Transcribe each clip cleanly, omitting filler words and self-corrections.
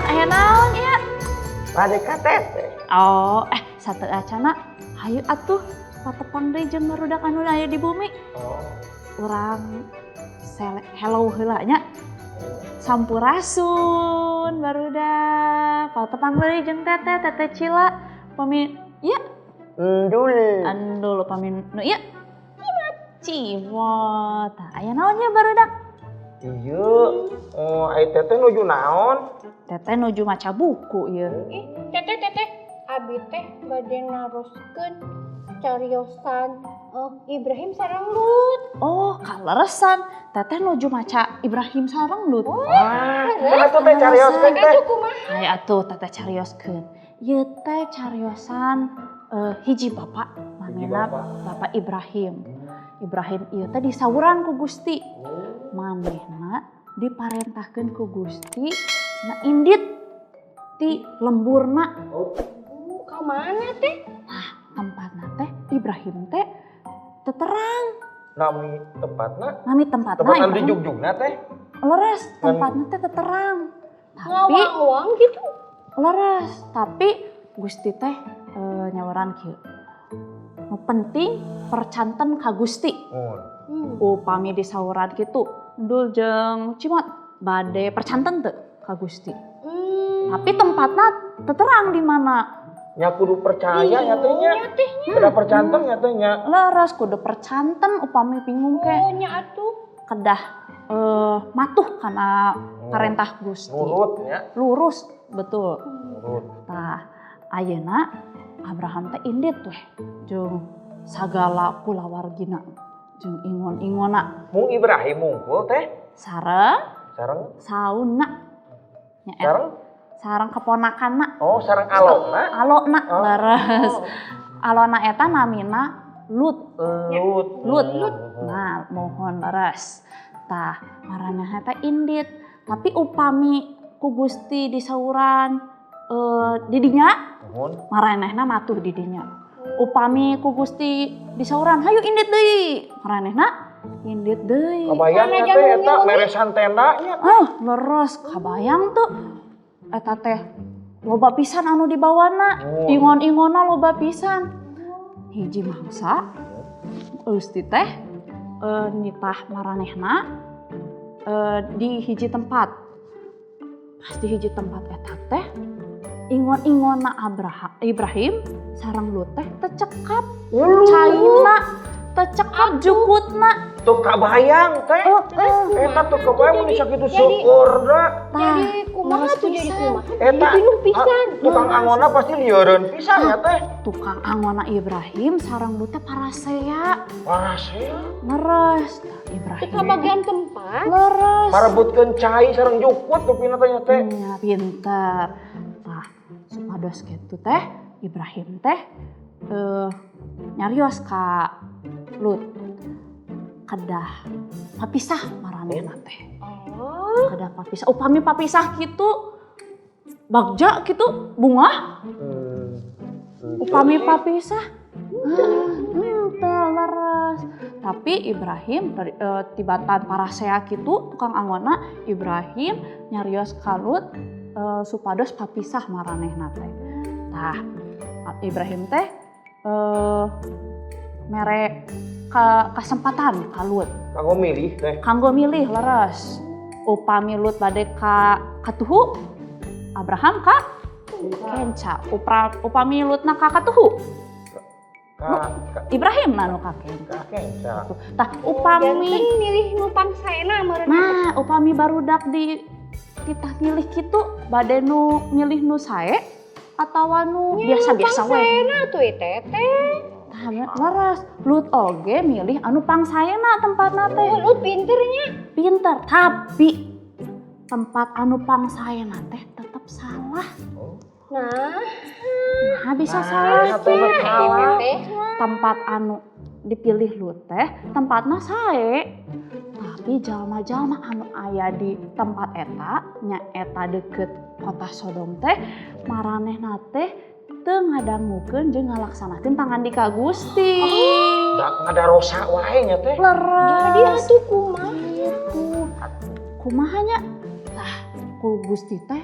Aya naon ya? Bade ka teteh. Oh, eh, sateuacanna hayu atuh patepang deui jeung barudak anu aya di bumi. Oh. Urang hello heula nya. Sampurasun, barudak. Patepang deui jeung teteh, Teteh Cila. Pami ya. Endul. Endul, pami nu ieu. Cimot. Tah, aya naon nya, barudak? Iya, oh, ai teteh nuju naon? Teteh nuju maca buku ieu. Ih, teteh, teteh, abi teh bade naroskeun cariosan Ibrahim sareng Lut. Oh, kaleresan. Teteh nuju maca Ibrahim sareng Lut. Wah, kumaha tuh teh carioskeun teh? Itu kumaha? Hayu atuh teteh carioskeun. Ieu teh cariosan hiji bapak namina bapak. Bapak Ibrahim. Ibrahim ieu teh disawuran ku Gusti. Manehna diparentahkeun ku Gusti cenah indit ti lemburna. Oh, Bu, ka mana teh? Tempatna teh Ibrahim teh teterang. Nami tempatna? Nami tempatna Tempat anu di Ibrahim. Jugjugna teh? Leres, tempatna teh teterang. Tapi Ngawang-ngawang gitu. Leres, tapi Gusti teh nyawuran kieu. Nu penting percanten ka Gusti. Oh. Upami disawuran kitu, Dul jeung Cimot bade percanten teu ka Gusti? Tapi tempatna teterang di mana. Nya kudu percaya nya teh nya. Nya teh nya. Kudu percanten nya teh nya. Leres, kudu percanten upami bingung ke Oh, nya atuh. Kedah matuh kana parentah Gusti. Nurut nya. Lurus, betul. Nurut. Tah, ayeuna Abraham teh indit weh jeung sagala kulawargina jeung ingon-ingonna. Mung Ibrahim mungkul teh? Sareng Sareng sauna nya eta. Sareng. Sareng keponakanna. Oh, sareng alona. Alona. Oh. Leres, alona eta namina Lut. Lut. Lut. Nah, mohon, leres. Tah, maranehna teh indit, tapi upami ku Gusti disawuran didinya, Mohon. Maranehna matuh didinya. Upami ku Gusti disawuran hayu indit deui, maranehna indit deui. Kabayang nya teh eta meresan tenda nya. Ah, leres, kabayang tuh eta teh loba pisan anu dibawana, Oh. ingon-ingonna loba pisan. Hiji mangsa Gusti teh nitah maranehna di hiji tempat. Pas di hiji tempat eta teh ingon-ingonna Abraham, Ibrahim sareng Lut teh tecekap caina, tecekap jukutna. Tuh kabayang teh. Oh. Eta tuh kabayang mun sakitu Jadi- seueurna. Tah, Jadi kumaha leres tuh, jadi pisan. Kumaha? Eta Jadi bingung pisan. ah, tukang angonna pasti lieureun pisan ya teh. Tukang angonna Ibrahim sareng Lut teh parasea. Parasea. Leres. Tah, Ibrahim Teu kabagian tempat. Leres. Marebutkeun cai sareng jukut kupina teh nya teh. Nya, pinter. Tah, supados kitu teh Ibrahim teh nyarios ka Lut kedah papisah maranehna teh. Oh. Kedah papisah. Upami papisah kitu bagja kitu bungah. Upami papisah, ah, henteu leres. Tapi Ibrahim tibatan parasea kitu tukang angonna Ibrahim nyarios ka Lut supados papisah maranehna teh. Tah, Ibrahim teh mere kasempatan ka Lut. Kanggo milih teh. Kanggo milih, leres. Upami Lut bade ka katuhu, Abraham ka kenca. Upami Lutna ka katuhu, Ka Ibrahim na nu ka kenca. Ka kenca. Tah, upami Janten milih nu pangsaena meureun. Nah, upami barudak di kita milih kitu bade nu milih nu sae atawa nu biasa-biasa we? Pangsaena tuh teteh. Tah, leres. Lut oge milih anu pangsaena tempatna teh. Oh, lu pinternya. Pinter, tapi tempat anu pangsaena teh tetep salah. Oh. Nah, Nah, bisa Nah, salah. satu mah salah. Teteh. Tempat anu dipilih Lut teh tempatna sae. Tapi jalma-jalma anu aya di tempat eta nya eta deket kota Sodom teh maranehna teh teu ngadangukeun jeung ngalaksanakeun pangandika Gusti. Da ngadarosa wae nya teh. Leres. Jadi atuh kumaha? Gitu. Kumaha nya? Tah, ku Gusti teh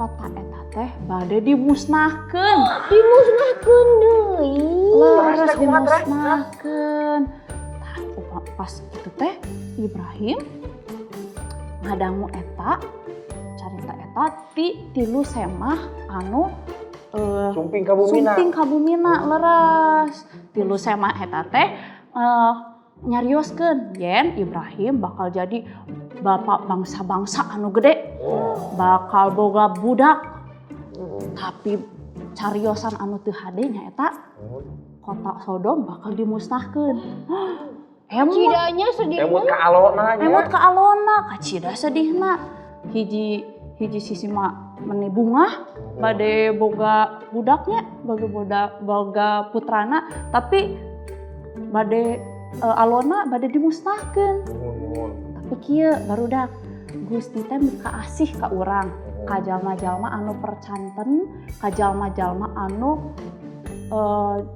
Kota eta teh bade dimusnahkeun. Dimusnahkeun deui. Leres, Terus teh kumaha, Teh? dimusnahkeun. Tah, pas itu teh Ibrahim ngadangu eta carita eta ti tilu semah anu Sumping ka bumina. Sumping ka bumina, leres. Tilu semah eta teh nyarioskeun yen Ibrahim bakal jadi bapak bangsa-bangsa anu gede, bakal boga budak. Tapi cariosan anu teu hade nyaeta kota Sodom bakal dimusnahkeun. Emut. Cidanya sedih. Emut ka alona nya. Emut ka alona, kacida sedihna. Hiji hiji sisi mah meni bungah bade boga budaknya, bade boga, boga putrana, tapi bade alona bade dimusnahkeun. Nuhun. Tapi kieu barudak, Gusti teh mikaasih ka urang, ka jalma-jalma anu percanten, ka jalma-jalma anu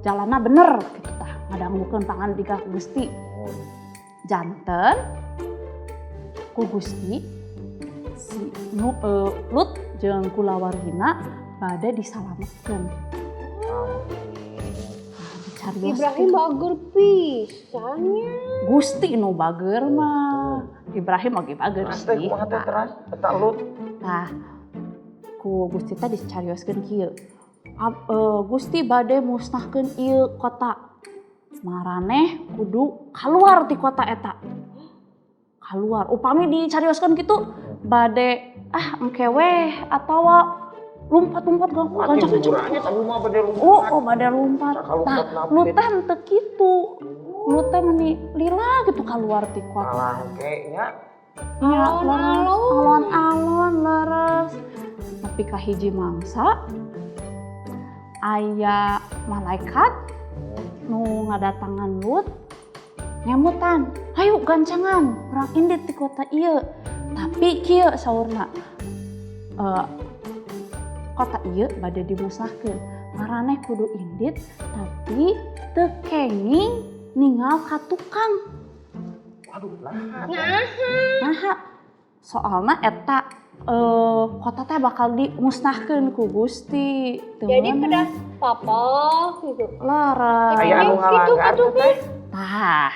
jalanna bener gitu tah, ngadangukeun pangandika Gusti. Nuhun. Janten ku Gusti si nu, Lut jeung kulawargina bade disalametkeun. Nah, dicarioskeun. Ibrahim bager pisan nya. Gusti nu bager mah. Ibrahim oge bager Terus teh sih. kumaha teh teras? Eta Lut. Tah, ku Gusti teh dicarioskeun kieu. Gusti bade musnahkeun ieu kota. Maraneh kudu keluar ti kota eta. Keluar. Upami dicarioskeun kitu bade ah engke weh atawa lompat-lompat Mati gancang-gancang. buburannya tapi mah bade lumpat. Oh, bade lompat. Sakalumpat Tah, napit. Lut teh henteu kitu. Lut teh meni lila gitu keluar ti kota. Alah kayaknya. Iya, Alon-alon. Alon-alon leres. Tapi ka hiji mangsa aya malaikat nu ngadatangan Lut ngemutan, "Hayu gancangan, urang indit ti kota ieu." Tapi kieu saurna, kota ieu bade dimusnahkeun. Maraneh kudu indit tapi teu kenging ningal ka tukang. Waduh, nah. Nah, Nah, soalna eta kota teh bakal dimusnahkeun ku Gusti. Teu jadi meunang. kedah papa gitu. Leres. Aya anu Gitu, ngalanggar gitu, teh. Tah,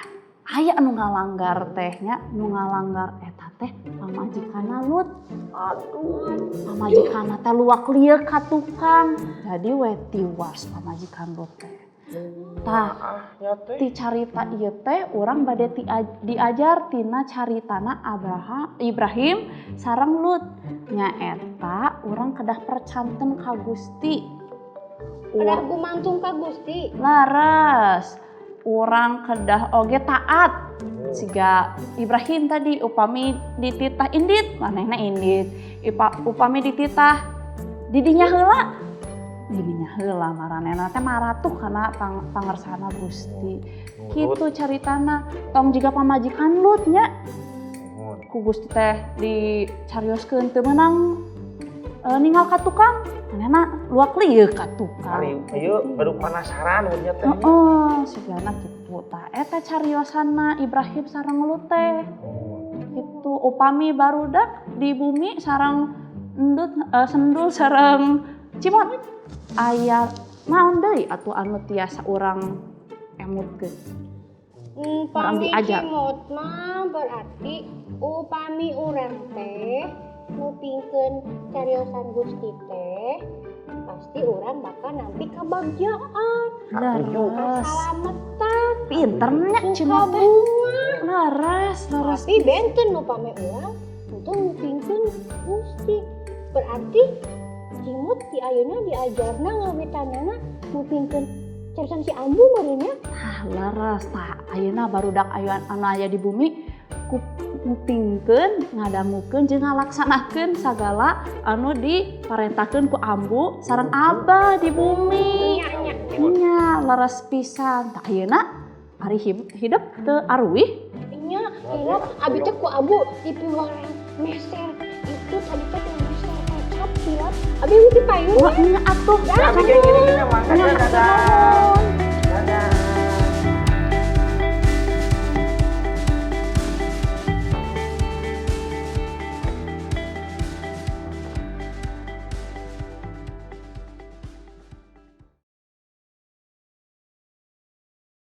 aya anu ngalanggar teh nya, nu ngalanggar eta teh pamajikanna Lut. Aduh. Pamajikanna teh luak lieuk ka tukang. Jadi we tiwas pamajikan Lut teh. Tah, Ah, nya teh. ti carita ieu teh urang bade diajar tina caritana Abraham, Ibrahim sareng Lut. Nyaeta urang kedah percanten ka Gusti. Kedah gumantung ka Gusti. Laras, urang kedah oge taat. Siga Ibrahim tadi upami dititah indit, manehna indit. Upami dititah didinya heula, didinya heula maranehna teh maratuh kana pangersana Gusti. Kitu caritana. Tong jiga pamajikan Lut nya. Nuhun. Ku Gusti teh dicarioskeun teu meunang ningal ka tukang, manehna luak lieuk ka tukang. Ari ieu baru penasaran nya teh. Heeh, sigana kitu tah. Eta cariosanna Ibrahim sareng Lut teh. Gitu upami barudak di bumi sareng endut sendul sareng cimot aya naon deui atuh anu tiasa urang emutkeun? Urang Upami diajar. cimot mah berarti upami urang teh ngupingkeun cariosan Gusti teh pasti urang bakal nampi kebahagiaan, Satuju. Leres. kasalametan, Pinternya suka cimot teh. bunga. Leres, leres. Tapi benten upami urang untuk ngupingkeun Gusti. Berarti cimut di ayeuna diajarna ngawitanana ngupingkeun cariosan si ambu meureun nya. Tah, leres tah ayeuna barudak aya anu aya di bumi ku ngupingkeun, ngadangukeun jeung ngalaksanakeun sagala anu diparentahkeun ku ambu sareng abah di bumi. Nya nya. Nya, leres pisan. Tah ayeuna ari hidep teu aruih. Nya, hilap abi teh ku ambu dipiwarang meser itu tadi teh meser kecap hilap. Abi di payun. Wah, nya atuh. Abi kayak gini gini mangga Nya, dadah.